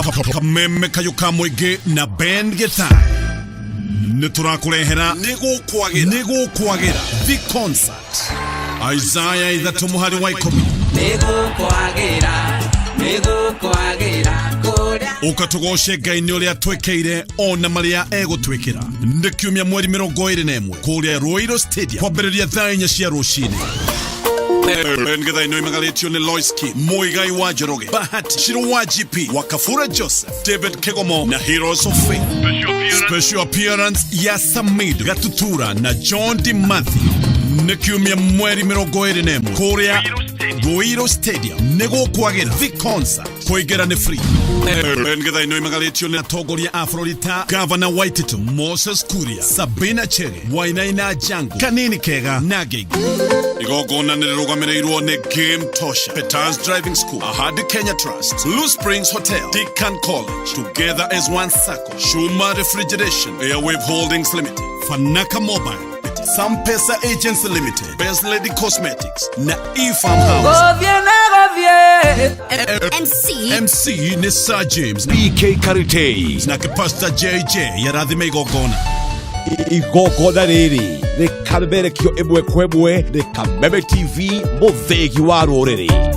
Kameme kayũ ka mũingĩ na Ben Gĩtai nĩ tũrakũrehera nĩ gũkwagĩra the concert. Isaiah 3 mũhari wa 10. Nĩgũkwagĩra, nĩgũkwagĩra kũrĩa. Ũka tũgoce Ngai nĩ ũrĩa twĩkĩire ona marĩa egũtwĩkĩra. Nĩ kiumia mweri 21 kũrĩa Ruiru Stadium kwambĩrĩria thaa 4 cia rũcinĩ. Ngetha ĩno imagarĩtio nĩ Loiski Muigai wa Njoroge, Bahati Shiro wa GP wa Kafura, Joseph David Kegomo na Heroes of Faith. Special appearance ya Samid Gatutura na John D. Matthew. Nĩ kiumia mweri 21 kũrĩa Ruiru Stadium, nĩ gũkwagĩra the concert. Kũingĩra nĩ free. Ngetha ĩno imagarĩtio nĩ atongoria a bũrũri ta Gavana Waititu, Moses Kuria, Sabina Chege, Wainaina Jangu, Kanini Kega na angĩ aingĩ. Igongona nĩ rĩrũgamĩrĩirwo nĩ Game Tosha, Peters Driving School, Ahadi Kenya Trust, Blue Springs Hotel, Deakin College, Together as One Sacco, Shuma Refrigeration, Airwave Holdings Limited, Fanaka Mobile, Sampesa Agency Limited, Best Lady Cosmetics na eFarm House. Gũthiĩ na gũthiĩ. MC. MC nĩ Sir James BK Karitei na Pastor JJ yarathime igongona. Igongona rĩrĩ rĩkamemerekio ĩmwe kwa ĩmwe nĩ Kameme TV, mũthĩgi wa rũrĩrĩ.